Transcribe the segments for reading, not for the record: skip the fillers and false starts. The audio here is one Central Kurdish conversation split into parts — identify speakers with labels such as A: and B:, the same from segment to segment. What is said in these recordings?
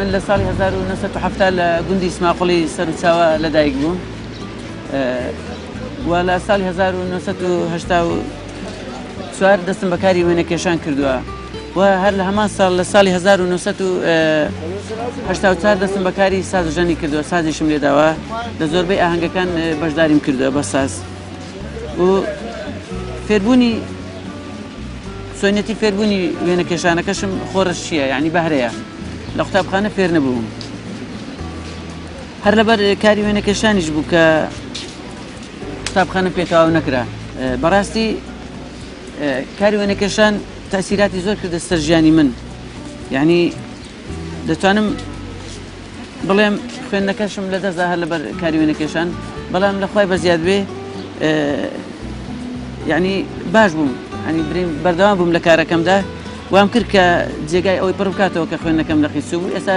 A: من لە ساڵی 1970 لە گوندی سماقوڵی سەروچاوە لەدایک بووم و لە ساڵی 1984 دەستم بە کاری وێنەکێشان کردووە و هەر لە هەمان ساڵ لە ساڵی 1984 دەستم بە کاری سازژەنی کردووە، سازیشم لێداوە، لە زۆربەی ئاهەنگەکان بەشداریم کردووە بە ساز و فێربوونی چۆنیەتی فێربوونی وێنەکێشانەکەشم خۆڕەشییە، یعنی بەهرەیە، لە قوتابخانە فێر نەبووم. هەر لەبەر کاری وێنەکێشانیش بوو کە قوتابخانە پێ تەواو نەکرا. بەڕاستی کاری وێنەکێشان تەسیراتی زۆر کردە سەر ژیانی من، یعنی دەتوانم بڵێم خوێندنەکەشم لەدەستدا هەر لەبەر کاری وێنەکێشان، بەڵام لە خوای بەزیاد بێ یعنی باش بووم، یعنی برین بەردەوام بووم لە کارەکەمدا، وام کرد کە جێگای ئەوەی پڕ بکاتەوە کە خوێندنەکەم لە قیسوو بوو. ئێستا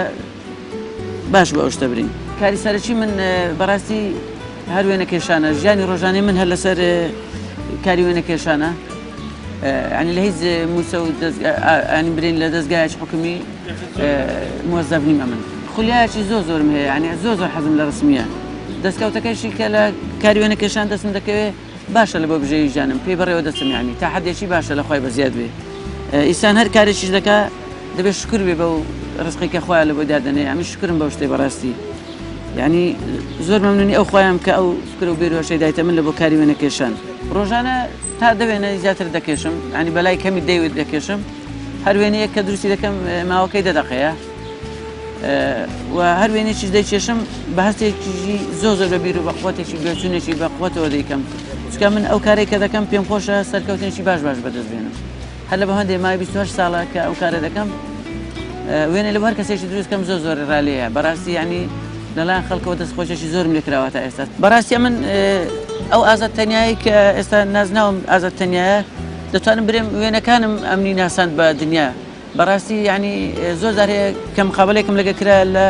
A: باش بوو ئەو شتە برین. کاری سەرەکی من بەڕاستی هەر وێنەکێشانە، ژیانی ڕۆژانەی من هەر لەسەر کاری وێنەکێشانە، یعنی لە هیچ موچە و ینی برین لە دەستگایەکی حکومی موەزەف نیم. ئەمن خولیایەکی زۆر زۆرم هەیە، یعنی زۆر زۆر حەزم لە ڕسمیە. دەستکەوتەکەشی کە لە کاری وێنەکێشان دەستم دەکەوێ باشە لە بۆ بژێوی ژیانم پێی بەڕێوە دەچم، یعنی تا حدێکی باشە لە خوای بەزیاد بێ. ئینسان هەر کارێکیش دەکا دەبێت شکر بێ بەو ڕزقی کە خوایە لە بۆ دادەنێ. ئەمن شکرم بەو شتەی بەڕاستی، یعنی زۆر مەمنونی ئەو خوایام کە ئەو فکر و بیرۆشەی دایتە من لە بۆ کاری وێنەکێشان. ڕۆژانە تا دە وێنە زیاتر دەکێشم، یعنی بەلای کەمی دەیوت دەکێشم. هەر وێنەیەک کە دروستی دەکەم ماوەکەی دە دەقەیە و هەر وێنەیەکیش دەیکێشم بە هەستێکی زۆر زۆر بە بیر و بە قوتێکی بێچوونێکی بە قوتەوە دەیکەم، چونکە من ئەو کارێک کە دەکەم پێم خۆشە سەرکەوتنێکی باش باش بەدەست بێنم. هەر لە بە هەندێ ماوەی 28 ساڵە کە ئەو کارە دەکەم، وێنە لە هەر کەسێکی دروست کەم زۆر زۆر ڕالەیە بەڕاستی، یعنی لەلایەن خەڵکەوە دەستخۆشێکی زۆرم لێکراوە تا ئێستا. بەڕاستی من ئەو ئازاد تەنیایی کە ئێستا نازناوم ئازاد تەنیایە، دەتوانم برێم وێنەکانم ئەمنی ناساند بە دنیا. بەڕاستی یعنی زۆر جار هەیە کە مقابلێکم لەگە کرا لە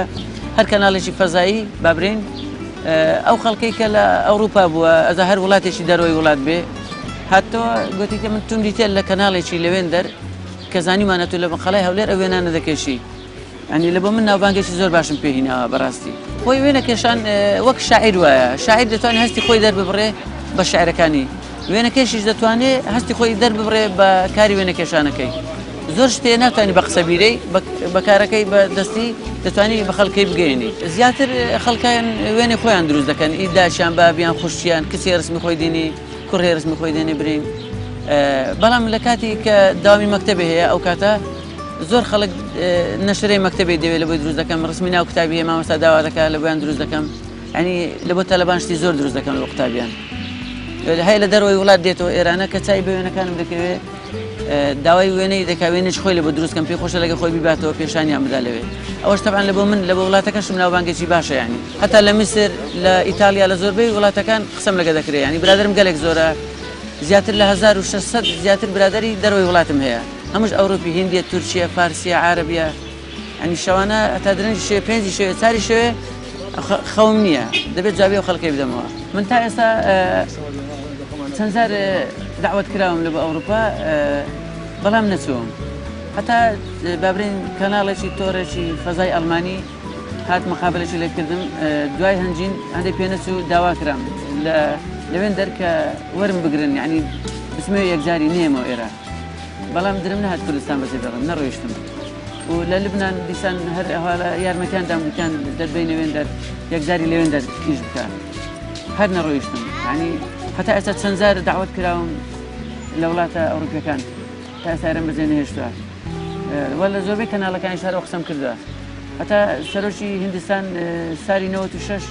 A: هەر کەناڵێکی فەزایی بابرین، ئەو خەڵکەی کە لە ئەوروپا بووە ئەزا هەر وڵاتێکی دەرەوەی وڵات بێ هاتەوە گوتی کە من توم دیتە لە کەناڵێکی لەوێن دەر کە زانیمانە تو لە مقەڵای هەولێر ئەو وێنانە دەکێشی، یعنی لە بۆ من ناوبانگێکی زۆر باشم پێهیناوە بەڕاستی. خۆی وێنەکێشان وەک شاعیر وایە، شاعیر دەتوانێت هەستی خۆی دەرببڕێ بە شعرەکانی، وێنەکێشیش دەتوانێت هەستی خۆی دەرببڕێ بە کاری وێنەکێشانەکەی. زۆر شتێ ناتوانانی بە قسە بیرەی، بە کارەکەی بە دەستی دەتوانی بە خەڵکەی بگەێنی. زیاتر خەڵکیان وێنەی خۆیان دروست دەکەن، ئی داچیان بابیان خوشتیان کچێ ڕسمی خۆی دێنی، کوڕێ ڕسمی خۆی دێنێ برین. بەڵام لە کاتی کە داوامی مەکتەبێ هەیە ئەو کاتە زۆر خەڵک نەشرەی مەکتەبێ دەوێت لە بۆی دروست دەکەم، ڕسمی ناو کتابی هەیە مامۆستا داوا دەکات لە بۆیان دروست دەکەم، یعنی لە بۆ تەلەبان شتی زۆر دروست دەکەم لە قوتابیان. هەیە لە دەرەوەی وڵات دێتەوە ئێرانە کە چای بە وێنەکانم دەکەوێت داوای وێنەی دەکا، وێنەی خۆی لە بۆ دروست کەم، پێی خۆشە لەگە خۆی بیباتەوە پێشانیان بدا لەوێ. ئەوەش تەبعەن لە بۆ من لە بۆ وڵاتەکەشم ناوبانگێکی باشە، یعنی هەتا لە میسر لە ئیتالیا لە زۆربەی وڵاتەکان قسەم لەگە دەکرێت، یعنی برادرم گەلێک زۆرە، زیاتر لە 1600 زیاتر برادری دەرەوەی وڵاتم هەیە، هەمووش ئەوروپی، هندیە، تورکیە، فارسیە، عربیە. یعنی شەوانە هەتا درەنگی شەوێ پێنجی شەوێ چاری شەوێ خەوم نییە، دەبێت جوابی ئەو خەڵکەی بدەمەوە. من تا ئێستا چەند جار داوت کراوم لە بۆ ئەوروپا، بەڵام نەچووم. هەتا بابرین کەناڵێکی تۆڕێکی فەزای ئەڵمانی هات مقابلێکی لێکردم، دوای هەنجین هەندێک پێنەچوو داوا کرام لەوێن دەر کە وەرم بگرن، یعنی بچمەوە یەکجاری نێمەوە ئێرە، بەڵام درم نەهات کوردستان بەجێ بێڵم، نەڕۆیشتم. و لە لبنان دیسان هەر ئەوها یارمەتیان دام، گوتیان دەربینە وێن دەر یەکجاری لەوێن دەر ئیش بکە، هەر نەڕۆیشتم. یعنی هەتا ئێستا چەند جار داوت کراوم لە وڵاتە ئەوروپیەکان، تا ئێستا ئێرەم بەجێ نەهێشتووە. وە لە زۆربەی کەناڵەکانیش هەر ئەو قسەم کردووە. هەتا سەرۆکی هندستان سالی 96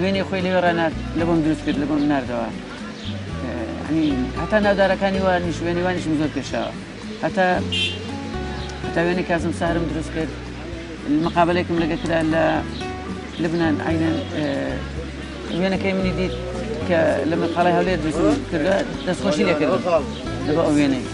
A: وێنەی خۆی لەوێ ڕانارد، لە بۆم دروست کرد، لە بۆم ناردەوە. یعنی هەتا ناودارەکانی وانیش وێنەی وانیشم زۆر کێشاوە. هەتا وێنەی کازم سارم دروست کرد، مقابلێکم لەگە کرا لە لبنان، عینەن وێنەکەی منی دیت کە لە مقاڵای هەولێر دروستم کردووە، دەستخۆشی لێکردم لە بۆ ئەو وێنەی.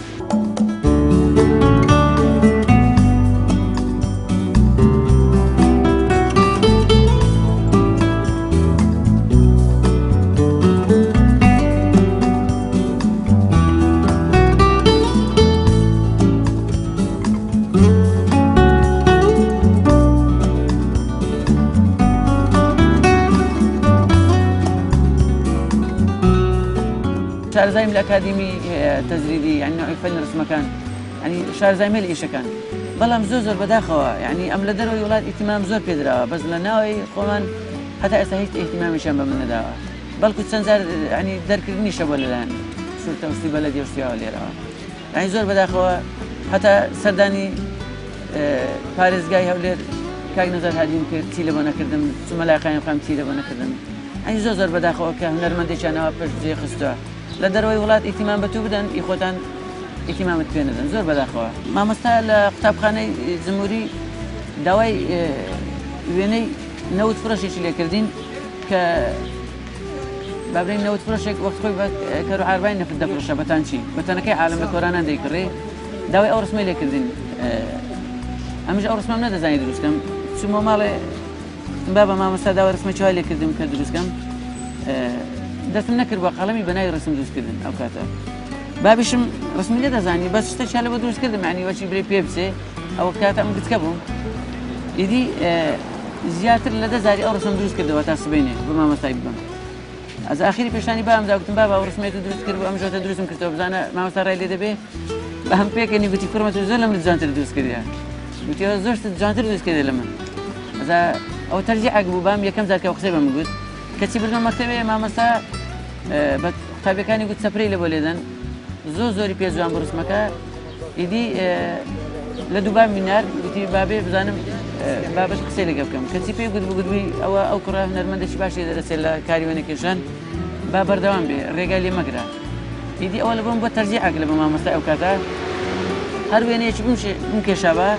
A: شارەزایم لە ئەکادیمی هەیە تەجریدی یعنی نوعی فەنی ڕسمەکان یعنی شارەزایم هەیە لە ئیشەکان بەڵام زۆر زۆر بەداخەوە یعنی ئەم لە دەرەوەی وڵات ئیهتیمام زۆر پێدراوە بەس لە ناوی خۆمان هەتا ئێستا هیچ ئیهتیمامیشیان بە من نەداوە بەڵکو چەند جار یعنی دەرکردنیشە بۆ لەلایەن شورتە و شتی بەلەدی و شتیاوە لێرەوە یعنی زۆر بەداخەوە هەتا سەردانی پارێزگای هەولێر کاک نەزار هادیم کرد چی لە بۆ نەکردم چوومە لای قایمقام چی لە بۆ نەکردم ئەنی زۆر زۆر بەداخەوە کە هونەرمەندێکیان ئەوە پشت جێ خستووە لە دەرەوەی وڵات ئیتیمام بە تو بدەن ئی خۆتان ئیتیمامت پێ نەدەن زۆر بەداخەوە مامۆستا لە قوتابخانەی جمهوری داوای وێنەی نەوت فرۆشێکی لێکردین کە بابرین نەوت فرۆشێک وەخت خۆی بە کەر و عاربای نەفت دەفرۆشە بەتانچی بە تەنەکەی عالم لە کۆرانان دەیکڕێ داوای ئەو ڕسمەی لێکردین ئەمش ئەو ڕسمەم نەدەزانی دروستکەم چوومە ماڵێ بابە مامۆستا داوای ڕسمێکی وای لێکردم کە دروستکەم دەستم نەکرد بە قەڵەمی بەناوی ڕسم دروستکردن ئەو کاتە بابیشم ڕسمی نەدەزانی بەس شتێکیان لە بۆ دروست کردم یعنی وەچی برێ پێ بچێ ئەوە کاتە ئەم گچکە بووم ئیدی زیاتر لە 10 جاری ئەو ڕسم دروست کردەوە تا سبەینێ بە مامۆستای ببم ئەز ئاخری پێشانی بام دا گوتم بابا ئەو ڕسمێت دروست کرد ئەم ژۆتە دروستم کردەوە بزانە مامۆستا ڕای لێ دەبێ بە هەم پێکەنی گوتی کوڕمە تۆ زۆر لە من جوانتر دروست کردیە گوتی ئەوە زۆر شتت جوانتر دروست کردی لە من ئەزا ئەو تەرجیعێک بوو بام یەکەم جار کە ئەو قسەی بە من گوت کەچی بردمە مەکتەبێ مامۆستا بە قوتابیەکانی گوت سەپرەی لە بۆ لێدەن زۆر زۆری پێ جوان بوو ڕسمەکە ئیدی لە دووبا مینار گوتی بابێ بزانم بابەت قسەی لەگە بکەم کەچی پێی گوت بگوتبووی ئەوە ئەو کوڕە هونەرمەندێکی باشی دەرەچێت لە کاری وێنەکێشان با بەردەوام بێ ڕێگای لێ مەگرە ئیدی ئەوە لە بۆم بۆ تەرجیعێک لە بۆ مامۆستای ئەو کاتە هەر وێنەیەکی بمکێشابا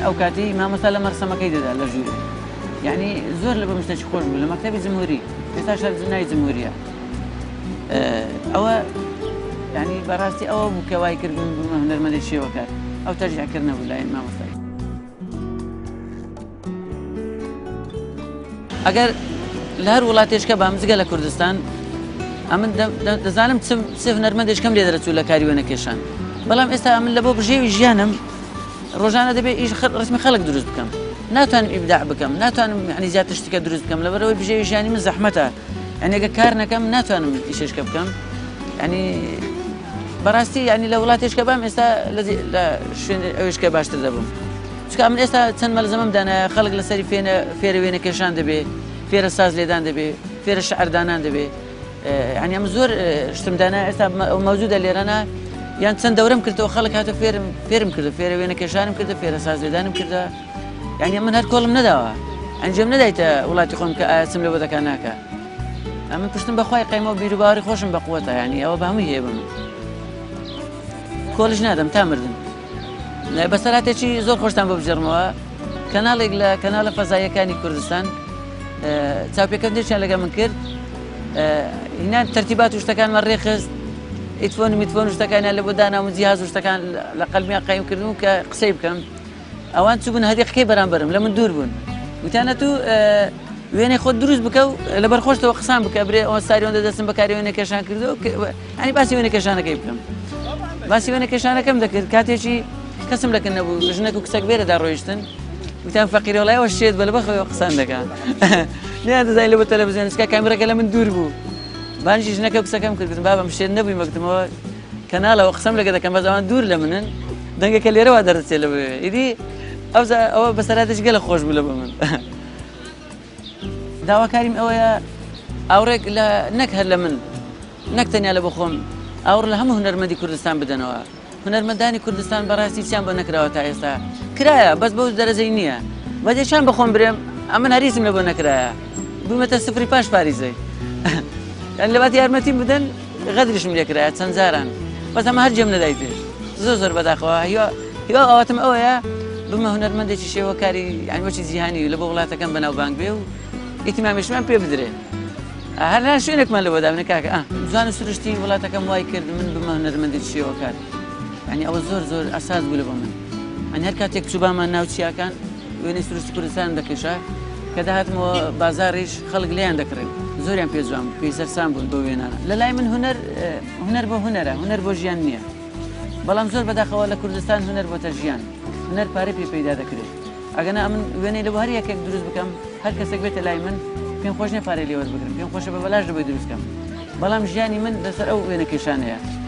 A: ئەو کاتی مامۆستا لە مەرسەمەکەی دەدا لە ژوورێ یعنی زۆر لە بۆم شتێکی خۆش بوو لە مەکتەبی جمهوری ئێستا شەر ناوی جمهوریە ئەوە یعنی بەڕاستی ئەوە بوو کە وای کردم بوومە هونەرمەندی شێوەکار ئەو تەرجیعکردنە بوو لای مامۆستای ئەگەر لە هەر وڵاتێشکە بام جگە لە کوردستان ئەمن دەزانم چ هونەرمەندێکم لێ دەرەچوو لە کاری وێنەکێشان بەڵام ئێستا ئەمن لە بۆ بژێوی ژیانم ڕۆژانە دەبێت ئیش ڕسمی خەڵک دروست بکەم ناتوانم ئیبداع بکەم ناتوانم ینی زیاتر شتەکە دروست بکەم لەبەرەوەی بژێوی ژیانی من زەحمەتە ئەنێگە کار نەکەم ناتوانم ئیشێشکە بکەم ینی بەڕاستی ینی لە وڵاتێشکە بام ئێستا لە شوێن ئەوشکە باشتر دەبم چونکە ئەمن ئێستا چەند مەلزەمەم دانایە خەڵک لەسەری فێنە فێرە وێنە کێشان دەبێ فێرە ساز لێدان دەبێ فێرە شعر دانان دەبێ یعنی ئەم زۆر شتم دانا ئێستا مەوجودە لێرەنا یان چەند دەورم کردەوە خەڵک هاتە فێرم فێرم کردە فێرە وێنە کێشانم کردە فێرە ساز لێدانم کردە یعنی من هەر کۆڵم نەداوە ئەنجام نەدایتە وڵاتی خۆم کە ئایا چم لەوە دەکا ناکە ئەمن پشتم بەخوای قەیمە و بیروباوەڕی خۆشم بە قوەتە یعنی ئەوە بە هەمووی هەیە بە من کۆڵیش نادەم تا مردن بەسەرهاتێکی زۆر خۆشتان بۆ بگێڕمەوە کەناڵێک لە کەناڵە فەزاییەکانی کوردستان چاوپێکەوتنێکیان لەگەڵ من کرد هینان تەرتیبات و شتەکانمان ڕێخست ئیتفۆن و میتفۆن و شتەکانیان لە بۆ دانام و جیهاز و شتەکان لە قەلمیان قایم کردم کە قسەی بکەم ئەوان چوبوون هەدیقەکەی بەرامبەرم لە من دوور بوون وتیانە تو وێنەی خۆت دروست بکە و لەبەر خۆشتەوە قسان بکە برێ ئەوە ساریۆندە دەستم بەکاری وێنە کێشان کردو ئەنی باسی وێنە کێشانەکەی بکەم باسی وێنە کێشانەکەم دەکرد کاتێکی کەسم لەکن نەبوو ژنێک و کچێک بێرەدا ڕۆیشتن وتیان فەقیرە وڵای ئەوە شێت بە لەبەر خۆیەوە قسان دەکا نیان دەزانی لە بۆ تەلەڤیزیۆن چکا کامیرەکە لە من دوور بوو بانگی ژنەکە و کچەکەم کرد گوتم بابم شێت نەبووی مەگوتمەوە کەناڵەوە قسەم لەگە دەکەم بەس ئەوان دوور لە منن دەنگەکە لێرەوە دەردەچێت لە بۆ ئیدی ئەوجا ئەوە بەسەرهاتێکی گەلە خۆش بوو لە بۆ من داواکاریم ئەوەیە ئاوڕێک لە نەک هەر لە من نەک تەنیا لە بۆ خۆم ئاوڕ لە هەموو هونەرمەندی کوردستان بدەنەوە هونەرمەندانی کوردستان بەڕاستی چیان بۆ نەکراوە تا ئێستا کرایە بەس بەو دەرەجەی نییە بەجێ چیان بە خۆم برێم ئەمن هەریسم لە بۆ نەکرایە بوومەتە سفری پاش پاریزەی یان لەبات یارمەتیم بدەن غەدریشم لێکرایە چەند جاران بەس ئەمە هەر جێم نەدایتێ زۆر زۆر بەداخەوە هیوا هیوا ئاواتم ئەوەیە بمە هونەرمەندێکی شێوەکاری یان وەکی جیهانی لە بۆ وڵاتەکەم بەناوبانگ بێ و ئیتیمامیشمان پێ بدرێ هەر لا شوێنێکمان لەوە دابنێ کاکە ئا جوان و سروشتی وڵاتەکەم وای کرد من بمە هونەرمەندێکی شێوەکار یعنی ئەوە زۆر زۆر ئەساس بوو لە بۆ من ئەنی هەر کاتێک چوبامە ناو چیاکان وێنەی سروشتی کوردستانم دەکێشا کە دەهاتمەوە بازاڕیش خەڵک لێیان دەکڕیم زۆریان پێ جوان بوو پێی سەرسام بوون بەو وێنانە لە لای من هونەر هونەر بۆ هونەرە هونەر بۆ ژیان نییە بەڵام زۆر بەداخەوە لە کوردستان هونەر بۆتە ژیان هونەر پارەی پێ پەیدا دەکرێت ئەگەنا ئەمن وێنەی لە بۆ هەر یەکێک دروست بکەم هەر کەسێک بێتە لای من پێم خۆش نییە پارەی لێ وەربگرم پێم خۆشە بە بەلاش لە بۆی دروست کەم. بەڵام ژیانی من لەسەر ئەو وێنەکێشانەیە.